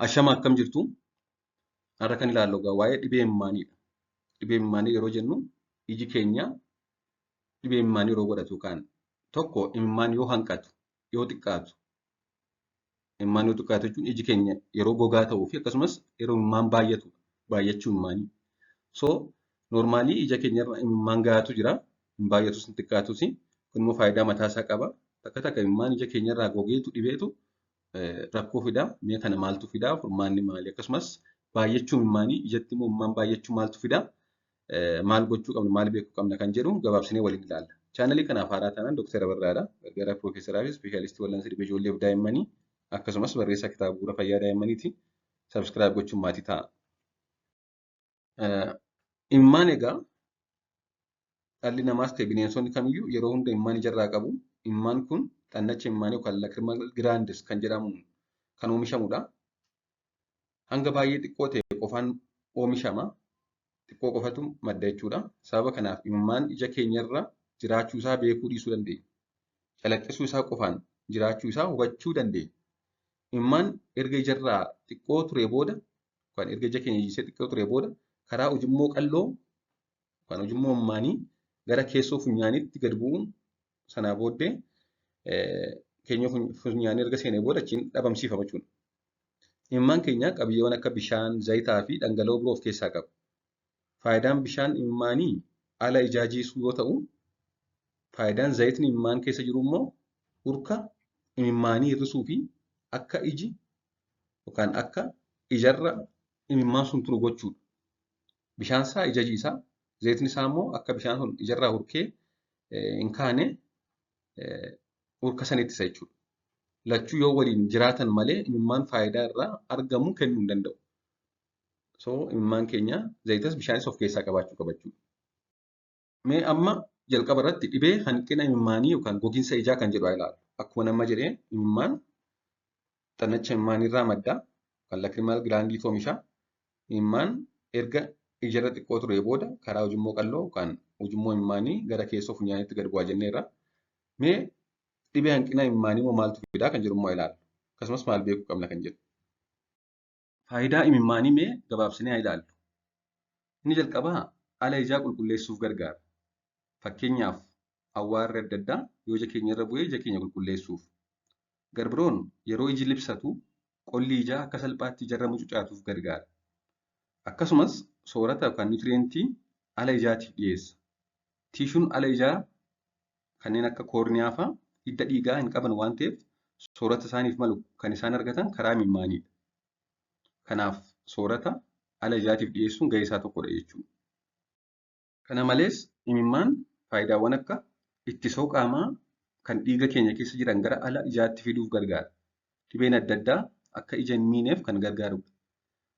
Ashama akkam jirtu? Har'a kan ilaallu egaa waa'ee dhibee imimmaaniidha. Dhibee imimmaanii yeroo jennu iji keenya dhibee imimmaanii yeroo godhatu yookaan tokko imimmaan yoo hanqatu, yoo xiqqaatu, imimmaan yoo xiqqaatu jechuun iji keenya yeroo gogaa ta'uu fi akkasumas yeroo imimmaan baay'atu, baay'achuu imimmaanii. So normaalii ija keenyarra imimmaan gahaatu jira. Hin baay'atus hin xiqqaatus. Kun immoo faayidaa mataasaa qaba. Takka takka imimmaan ija keenyarraa gogeetu dhibeetu rakkoo fida. Mee kana maaltu fida? Furmaanni maali? Akkasumas baay'achuu imimmaanii ijatti immoo imimmaan baay'achuu maaltu fida? Maal gochuu qabna? Maal beekuu qabna? Kan jedhu gabaabsinee waliin ilaalla. Chaanalii kanaaf haaraa taanaan Dooktar Abarraadha. Gargaaraa Piroofeesaraa fi Ispeeshaalistii Wal'aansa Dhibee Ijoollee fi Daa'immanii akkasumas barreessaa kitaaba bu'uura fayyaa daa'immaniiti. Subscribe gochuun maatii ta'a. Imimmaan egaa dhalli namaas ta'e bineensonni kamiyyuu yeroo hunda imimmaan ijarraa qabu. Imimmaan kun xannacha imimmaanii yookaan lacrimal glands kan jedhamuun kan oomishamudha. Hanga baay'ee xiqqoo ta'e qofaan oomishama. Xiqqoo qofatu madda jechuudha. Sababa kanaaf imimmaan ija keenyarra jiraachuu isaa beekuu dhiisuu dandeenya. Calaqqisuu isaa qofaan jiraachuu isaa hubachuu dandeenya. Imimmaan erga ijarraa xiqqoo turee booda yookaan erga ija keenya jiisee xiqqoo turee booda karaa ujummoo qalloo yookaan ujummoo imimmaanii gara keessoo funyaaniitti gad bu'uun sanaa booddee keenyoo funyaanii erga seenee booda achiin dhabamsiifama jechuudha. Imimmaan keenya qabiyyeewwan akka bishaan, zayitaa fi dhangala'oo biroo of keessaa qaba. Faayidaan bishaan imimmaanii ala ijaa jiisuu yoo ta'u, faayidaan zayitni imimmaan keessa jiru immoo hurka imimmaanii hir'isuu fi akka iji yookaan akka ijarra imimmaan sun turu gochuudha. Bishaan isaa ija jiisaa, zayitni isaa immoo akka bishaan sun ijarraa hurkee hin kaane hurka san ittisa jechuudha. Lachuu yoo waliin jiraatan malee imimmaan faayidaa irraa argamu kennuu hin danda'u. So imimmaan keenya zayitas bishaanis of keessaa qabaachuu qaba jechuudha. Mee amma jalqaba irratti dhibee hanqina imimmaanii yookaan gogiinsa ijaa kan jedhu haa ilaallu. Akkuma nama jedhee imimmaan xannacha imimmaanii irraa madda kan lacrimal glandiitu oomisha. Imimmaan erga ijarra xiqqoo turee booda karaa ujummoo qalloo yookaan ujummoo imimmaanii gara keessoo funyaaniitti gad bu'a jenneerra. Mee dhibee hanqina imimmaanii immoo maaltu fidaa kan jedhu immoo ilaallu. Akkasumas maal beekuu qabna kan jedhu. Faayidaa imimmaanii mee gabaabsinee haa ilaallu. Inni jalqabaa ala ijaa qulqulleessuuf gargaara. Fakkeenyaaf awwaarri adda addaa yoo ija keenya irra bu'ee ija keenya qulqulleessuuf. Garbiroon yeroo iji libsatu qolli ijaa akka salphaatti ijarra mucucaatuuf gargaara. Akkasumas soorata yookaan niwutiriyentii ala ijaatiif dhiyeessa. Tiishuun ala ijaa kanneen akka koorniyaa fa'aa hidda dhiigaa hin qaban waan ta'eef soorata isaaniif malu kan isaan argatan karaa imimmaaniidha. Kanaaf soorata ala ijaatiif dhiyeessuun gahee isaa tokkodha jechuudha. Kana malees imimmaan faayidaawwan akka ittisoo qaamaa kan dhiiga keenya keessa jiran gara ala ijaatti fiduuf gargaara. Dhibeen adda addaa akka ija hin miineef kan gargaarudha.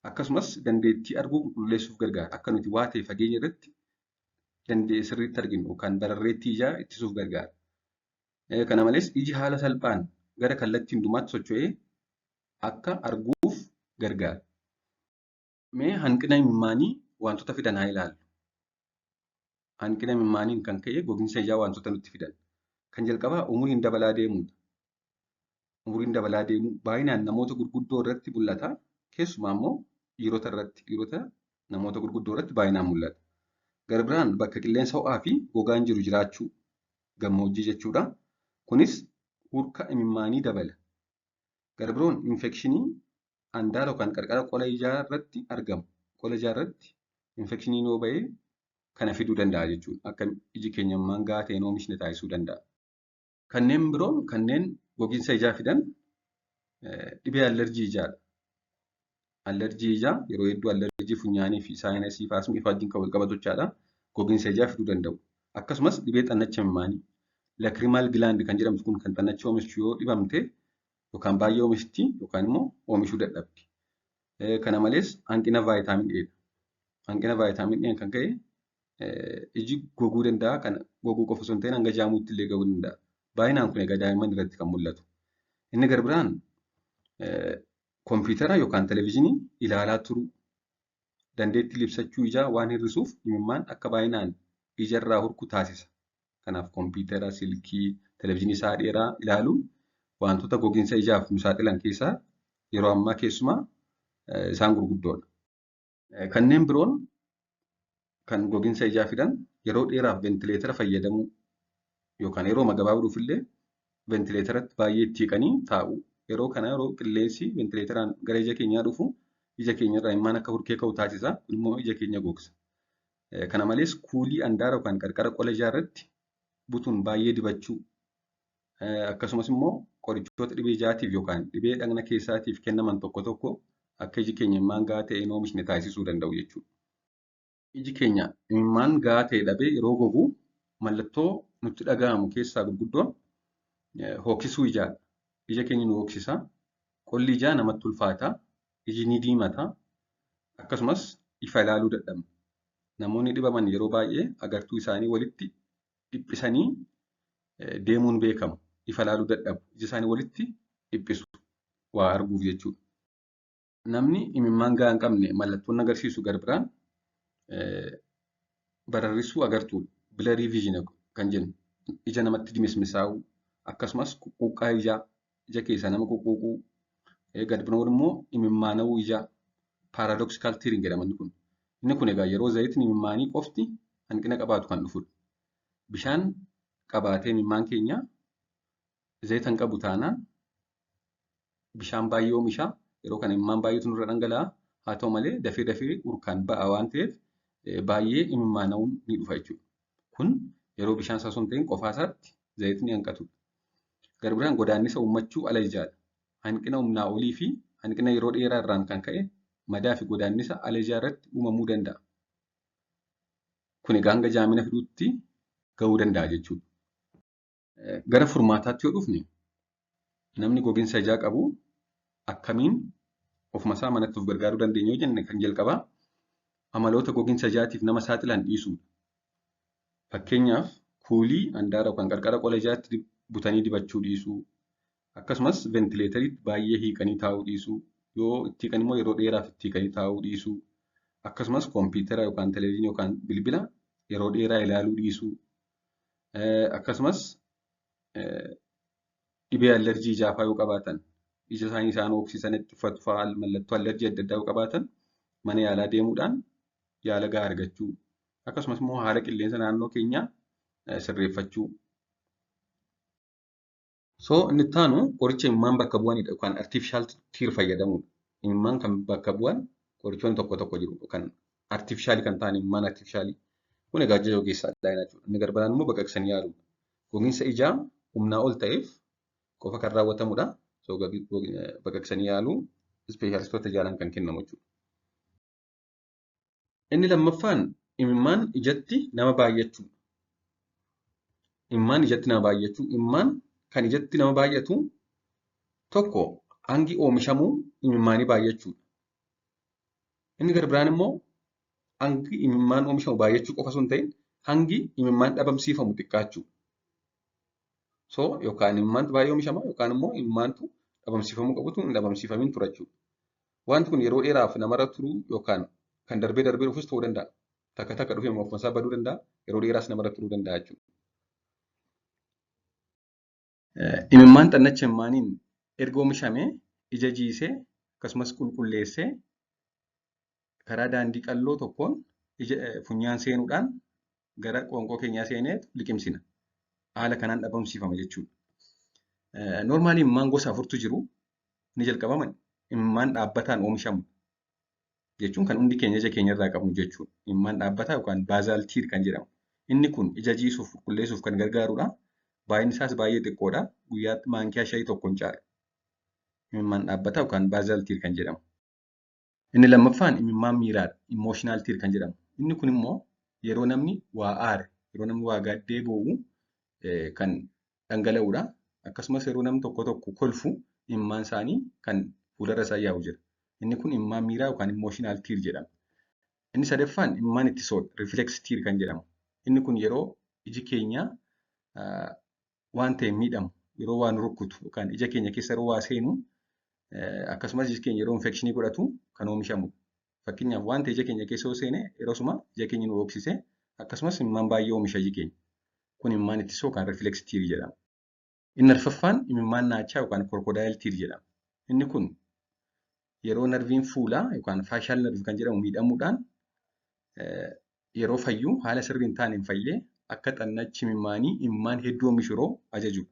Akkasumas dandeettii arguu qulqulleessuuf gargaara. Akka nuti waa ta'e fageenya irratti dandee sirriitti arginu yookaan bararreettii ijaa ittisuuf gargaara. Kana malees iji haala salphaan gara kallattii hundumaatti socho'ee akka arguuf gargaara. Mee hanqina imimmaanii wantoota fidan haa ilaallu. Hanqina imimmaaniin kan ka'e gogiinsa ijaa wantoota nutti fidan. Kan jalqabaa umuriin dabalaa deemuudha. Umuriin dabalaa deemuu baay'inaan namoota gurguddoo irratti mul'ata. Keessumaa immoo dhiirota irratti, dhiirota namoota gurguddoo irratti baay'inaan mul'ata. Gara biraan bakka qilleensa ho'aa fi gogaan jiru jiraachuu gammoojjii jechuudha. Kunis hurka imimmaanii dabala. Gara biroon infekshinii handaara yookaan qarqara qola ijaa irratti argamu. Qola ijaa irratti infekshiniin yoo ba'e kana fiduu danda'a jechuudha. Akka iji keenya imimmaan gahaa ta'e hin oomishne taasisuu danda'a. Kanneen biroon kanneen gogiinsa ijaa fidan dhibee allerjii ijaadha. Allerjii ijaa yeroo hedduu allerjii funyaanii fi saayinasii fi asmii fa'aa wajjin kan wal qabatu jechaadha. Gogiinsa ijaa fiduu danda'u. Akkasumas dhibee xannacha imimmaanii lacrimal gland kan jedhamtu kun kan xannacha oomishtu yoo dhibamte yookaan baay'ee oomishti yookaan immoo oomishuu dadhabdi. Kana malees hanqina vaayitaamin A dha. Hanqina vaayitaamin A kan ka'e iji goguu danda'a. Kana goguu qofa osoo hin ta'in hanga jaamuutti illee gahuu danda'a. Baay'inaan kun egaa daa'imman irratti kan mul'atu. Inni gara biraan kompiitara yookaan televizyiinii ilaalaa turuu dandeettii libsachuu ijaa waan hir'isuuf imimmaan akka baay'inaan ijarraa hurku taasisa. Kanaaf kompiitara, silkii, televizyiinii sa'a dheeraa ilaaluun wantoota gogiinsa ijaaf nu saaxilan keessaa yeroo ammaa keessumaa isaan gurguddoodha. Kanneen biroon kan gogiinsa ijaa fidan yeroo dheeraaf ventileetara fayyadamuu yookaan yeroo gabaabduuf illee ventileetaratti baay'ee itti hiiqanii taa'u. Yeroo kana yeroo qilleensi ventileetaraan gara ija keenyaa dhufu ija keenyarraa imimmaan akka hurkee ka'u taasisa. Kun immoo ija keenya gogsa. Kana malees kuulii handaara yookaan qarqara qola ijaa irratti butuun baay'ee dibachuu akkasumas immoo qorichoota dhibee ijaatiif yookaan dhibee dhagna keessaatiif kennaman tokko tokko akka iji keenya imimmaan gahaa ta'e hin oomishne taasisuu danda'u jechuudha. Iji keenya imimmaan gahaa ta'e dhabee yeroo gogu mallattoo nutti dhaga'amu keessaa gurguddoon hooksisuu ijaadha. Ija keenya nu hooksisa. Qolli ijaa namatti ulfaata. Iji ni diimata. Akkasumas ifa ilaaluu dadhabna. Namoonni dhibaman yeroo baay'ee agartuu isaanii walitti dhiphisanii deemuun beekamu. Ifa ilaaluu dadhabu. Ija isaanii walitti dhiphisu waa arguuf jechuudha. Namni imimmaan gahaa hin qabne mallattoon agarsiisu gara biraan bararrisuu agartuudha. Blurry vision kan jennu ija namatti dimismisaa'uu akkasumas quqquuqqaa ijaa ija keessaa nama quqquuquu gad biroon immoo imimmaana'uu ijaa paradoxical tearing jedhama inni kun. Inni kun egaa yeroo zayitni imimmaanii qofti hanqina qabaatu kan dhufudha. Bishaan qabaatee imimmaan keenya zayita hin qabu taanaan bishaan baay'ee oomisha. Yeroo kana imimmaan baay'eetu nurra dhangala'a. Haa ta'u malee dafee dafee urkaan ba'a waan ta'eef baay'ee imimmaana'uun ni dhufa jechuudha. Kun yeroo bishaan isaa osoo hin ta'in qofaa isaatti zayitni hanqatudha. Gara biraan godaannisa uummachuu ala ijaadha. Hanqina humnaa olii fi hanqina yeroo dheeraa irraan kan ka'e madaa fi godaannisa ala ijaa irratti uumamuu danda'a. Kun egaa hanga jaamina fiduutti gahuu danda'a jechuudha. Gara furmaataatti yoo dhufne namni gogiinsa ijaa qabu akkamiin ofuma isaa manatti of gargaaruu dandeenya yoo jenne kan jalqabaa amaloota gogiinsa ijaatiif nama saaxilan dhiisuudha. Fakkeenyaaf kuulii handaara yookaan qarqara qola ijaatti butanii dibachuu dhiisuu akkasumas ventileetariitti baay'ee hiiqanii taa'uu dhiisuu yoo itti hiiqan immoo yeroo dheeraaf itti hiiqanii taa'uu dhiisuu akkasumas kompiitara yookaan televezyiinii yookaan bilbila yeroo dheeraa ilaaluu dhiisuu akkasumas dhibee allerjii ijaa fa'aa yoo qabaatan ija isaanii isaan hooksisanitti uffatu fa'aa mallattoo allerjii adda addaa yoo qabaatan mana yaalaa deemuudhaan yaala gahaa argachuu akkasumas immoo haala qilleensa naannoo keenyaa sirreeffachuu. So inni itti aanu qoricha imimmaan bakka bu'anidha yookaan artificial tear fayyadamuudha. Imimmaan kan bakka bu'an qorichoonni tokko tokko jiru yookaan artificial kan ta'an imimmaan artificial. Kun egaa ajaja ogeessaa addaa jechuudha. Inni gara biraan immoo baqaqsanii yaaluudha. Gogiinsa ijaa humnaa ol ta'eef qofa kan raawwatamudha. So baqaqsanii yaaluu ispeeshaalistoota ijaalaan kan kennamu jechuudha. Inni lammaffaan imimmaan ijatti nama baay'achuu. Imimmaan ijatti nama baay'achuu. Imimmaan kan ijatti nama baay'atu tokko hangi oomishamuu imimmaanii baay'achuudha. Inni gara biraan immoo hangi imimmaan oomishamu baay'achuu qofa osoo hin ta'in hangi imimmaan dhabamsiifamu xiqqaachuu. So yookaan imimmaantu baay'ee oomishama yookaan immoo imimmaantu dhabamsiifamuu qabutu hin dhabamsiifamin tura jechuudha. Wanti kun yeroo dheeraaf namarra turuu yookaan kan darbee darbee dhufus ta'uu danda'a. Takka takka dhufee ofuma isaa baduu danda'a. Yeroo dheeraas namarra turuu danda'a jechuudha. Imimmaan xannacha imimmaaniin erga oomishamee ija jiisee akkasumas qulqulleessee karaa daandii qalloo tokkoon ija funyaan seenuudhaan gara qoonqoo keenyaa seenee liqimsina. Haala kanaan dhabamsiifama jechuudha. Normally imimmaan gosa afurtu jiru. Inni jalqabama imimmaan dhaabbataan oomishamu jechuun kan hundi keenya ija keenya irraa qabnu jechuudha. Imimmaan dhaabbataa yookaan basal tear kan jedhamu. Inni kun ija jiisuuf qulqulleessuuf kan gargaarudha. Baay'inni isaas baay'ee xiqqoodha. Guyyaatti maankiyaa shayii tokko hin caalu. Imimmaan dhaabbataa yookaan basal tear kan jedhamu. Inni lammaffaan imimmaan miiraadha. Emotional tear kan jedhamu. Inni kun immoo yeroo namni waa aare, yeroo namni waa gaddee boo'u kan dhangala'udha. Akkasumas yeroo namni tokko tokko kolfu imimmaan isaanii kan fuularra isaan yaa'u jira. Inni kun imimmaan miiraa yookaan emotional tear jedhama. Inni sadaffaan imimmaan ittisoodha. Reflex tear kan jedhamu. Inni kun yeroo iji keenya waan ta'e miidhamu, yeroo waan rukkutu yookaan ija keenya keessa yeroo waa seenu akkasumas iji keenya yeroo infekshinii godhatu kan oomishamudha. Fakkeenyaaf waan ta'e ija keenya keessa yoo seene yeroo ija keenya nu dhoksise akkasumas imimmaan baay'ee oomisha iji keenya. Kun imimmaan ittisoo yookaan reflex tear jedhama. Inni arfaffaan imimmaan naachaa yookaan crocodile tear jedhama. Inni kun Yeroo narviin fuulaa yookaan facial nerve kan jedhamu miidhamuudhaan yeroo fayyu haala sirrii hin taaneen fayyee akka xannachi imimmaanii imimmaan hedduu oomishu yeroo ajajudha.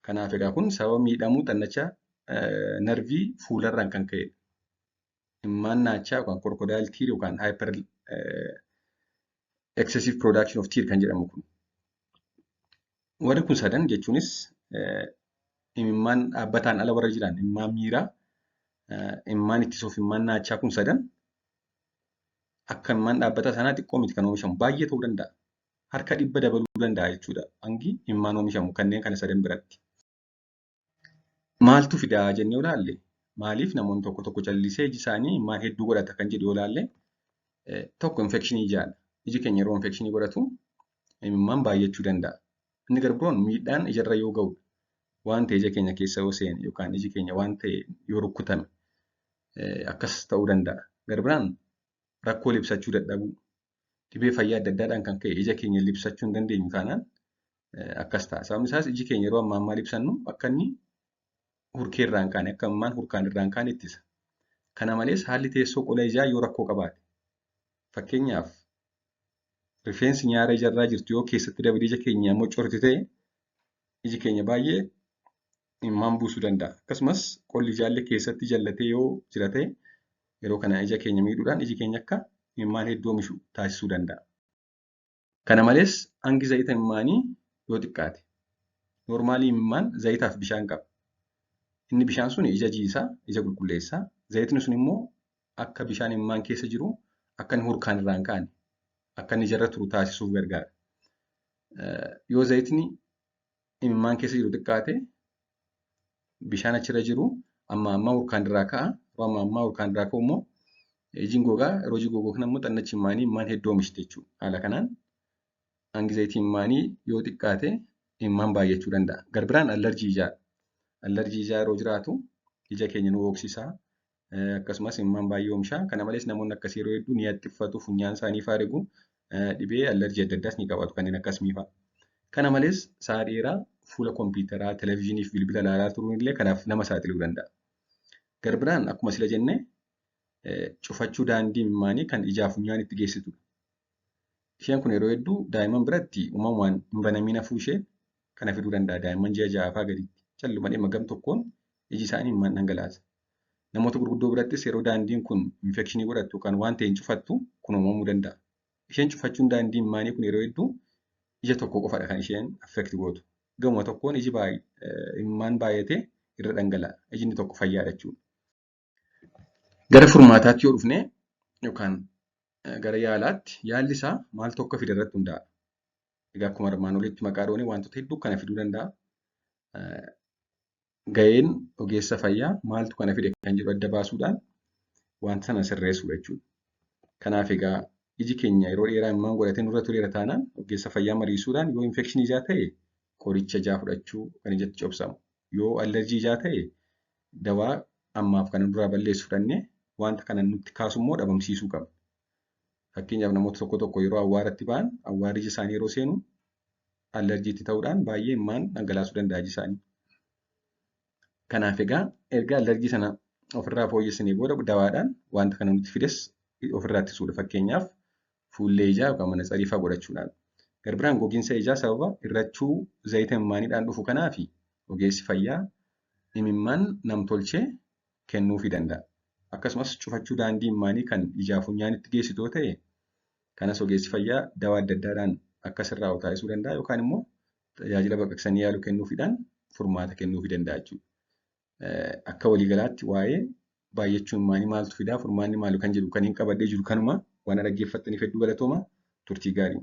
Kanaaf egaa kun sababa miidhamuu xannacha narvii fuularraan kan ka'edha. Imimmaan naachaa yookaan crocodile tear yookaan hyper excessive production of tear kan jedhamu kun. Warri kun sadan jechuunis imimmaan dhaabbataan ala warra jiran imimmaan miiraa, imimmaan ittisoo fi imimmaan naachaa kun sadan akka imimmaan dhaabbataa sanaa xiqqoo miti kan oomishamu baay'ee ta'uu danda'a. Harka 100 dabaluu danda'a jechuudha hangi imimmaan oomishamu kanneen kana sadan biratti. Maaltu fidaa jennee yoo ilaalle, maaliif namoonni tokko tokko callisee iji isaanii imimmaan hedduu godhata kan jedhu yoo ilaalle, tokko infekshinii ijaadha. Iji keenya yeroo infekshinii godhatu imimmaan baay'achuu danda'a. Inni gara biroon miidhaan ijarra yoo ga'u, waan ta'e ija keenya keessa yoo seene yookaan iji keenya waan ta'e yoo rukkutame akkas ta'uu danda'a. Gara biraan rakkoo libsachuu dadhabuu, dhibee fayyaa adda addaadhaan kan ka'e ija keenya libsachuu hin dandeenyu taanaan akkas ta'a. Sababni isaas iji keenya yeroo ammaa ammaa libsannu akka inni hurkee irraa hin kaane, akka imimmaan hurkaan irraa hin kaane ittisa. Kana malees haalli teessoo qola ijaa yoo rakkoo qabaate, fakkeenyaaf rifeensi nyaara ijarraa jirtu yoo keessatti dabalee ija keenya mocorti ta'e, iji keenya baay'ee imimmaan buusuu danda'a. Akkasumas qolli ijaallee keessatti jallatee yoo jira ta'e yeroo kana ija keenya miidhuudhaan iji keenya akka imimmaan hedduu oomishu taasisuu danda'a. Kana malees hangi zayita imimmaanii yoo xiqqaate, normally imimmaan zayitaaf bishaan qaba. Inni bishaan sun ija jiisaa, ija qulqulleessaa. Zayitni sun immoo akka bishaan imimmaan keessa jiru akka inni hurkaan irraa hin kaane, akka inni ijarra turu taasisuuf gargaara. Yoo zayitni imimmaan keessa jiru xiqqaate bishaan achirra jiru amma ammaa hurkaan irraa ka'a. Yeroo amma ammaa hurkaan irraa ka'u immoo iji gogaa, yeroo iji gogu kana immoo xannachi imimmaanii imimmaan hedduu oomishti jechuudha. Haala kanaan hangi zayitii imimmaanii yoo xiqqaate imimmaan baay'achuu danda'a. Gara biraan allerjii ijaadha. Allerjii ijaa yeroo jiraatu ija keenya nu hooqsisaa. Akkasumas imimmaan baay'ee oomisha. Kana malees namoonni akkasii yeroo hedduu ni haxxiffatu, funyaan isaanii fa'aa rigu, dhibee allerjii adda addaas ni qabaatu kanneen akka asmii fa'a. Kana malees sa'a dheeraa fuula kompiitaraa, televezyiinii fi bilbila ilaalaa turuun illee kanaaf nama saaxiluu danda'a. Gara biraan akkuma sila jenne cufachuu daandii imimmaanii kan ijaa funyaan itti geessitudha. Isheen kun yeroo hedduu daa'imman biratti uumamumaan hin banamiin hafuu ishee kana fiduu danda'a. Daa'imman ji'a 6 fa'aa gaditti calluma dhimma gam tokkoon iji isaanii imimmaan dhangalaasa. Namoota gurguddoo birattis yeroo daandiin kun infekshinii godhattu yookaan waan ta'e hin cufattu kun uumamuu danda'a. Isheen cufachuun daandii imimmaanii kun yeroo hedduu ija tokko qofadha kan isheen affect gootu. Gamuma tokkoon iji imimmaan baay'atee irra dhangala'a. Iji inni tokko fayyaadha jechuudha. Gara furmaataatti yoo dhufne yookaan gara yaalaatti, yaalli isaa maaltu akka fide irratti hundaa'a. Egaa akkuma armaan olitti maqaa dhoone wantoota hedduu kana fiduu danda'a. Ga'een ogeessa fayyaa maaltu kana fide kan jedhu adda baasuudhaan wanta sana sirreessuudha jechuudha. Kanaaf egaa iji keenya yeroo dheeraa imimmaan godhatee nurra tureera taanaan ogeessa fayyaa mariisuudhaan yoo infekshinii ijaa ta'e qoricha ijaa fudhachuu kan ijatti cobsamu. Yoo allerjii ijaa ta'e dawaa ammaaf kan nurraa balleessu fudhannee wanta kana nutti kaasu immoo dhabamsiisuu qabna. Fakkeenyaaf namoota tokko tokko yeroo awwaaratti ba'an awwaarri ija isaanii yeroo seenu allerjiitti ta'uudhaan baay'ee imimmaan dhangalaasuu danda'a iji isaanii. Kanaaf egaa erga allerjii sana ofirraa fooyyessinee booda dawaadhaan wanta kana nutti fides ofirraa ittisuudha. Fakkeenyaaf fuullee ijaa yookaan manatsarii fa'aa godhachuudhaan. Gara biraan gogiinsa ijaa sababa hir'achuu zayita imimmaaniidhaan dhufu kanaafi ogeessi fayyaa imimmaan namtolchee kennuufii danda'a. Akkasumas cufachuu daandii imimmaanii kan ijaa funyaanitti geessitu yoo ta'e kanas ogeessi fayyaa dawaa adda addaadhaan akka sirraa'u taasisuu danda'a yookaan immoo tajaajila baqaqsanii yaaluu kennuufiidhaan furmaata kennuufii danda'a jechuudha. Akka waliigalaatti waa'ee baay'achuu imimmaanii maaltu fidaa, furmaanni maali kan jedhu kan hin qabadhee jiru kanuma. Waan dhaggeeffattaniif hedduu galatooma. Turtii gaarii.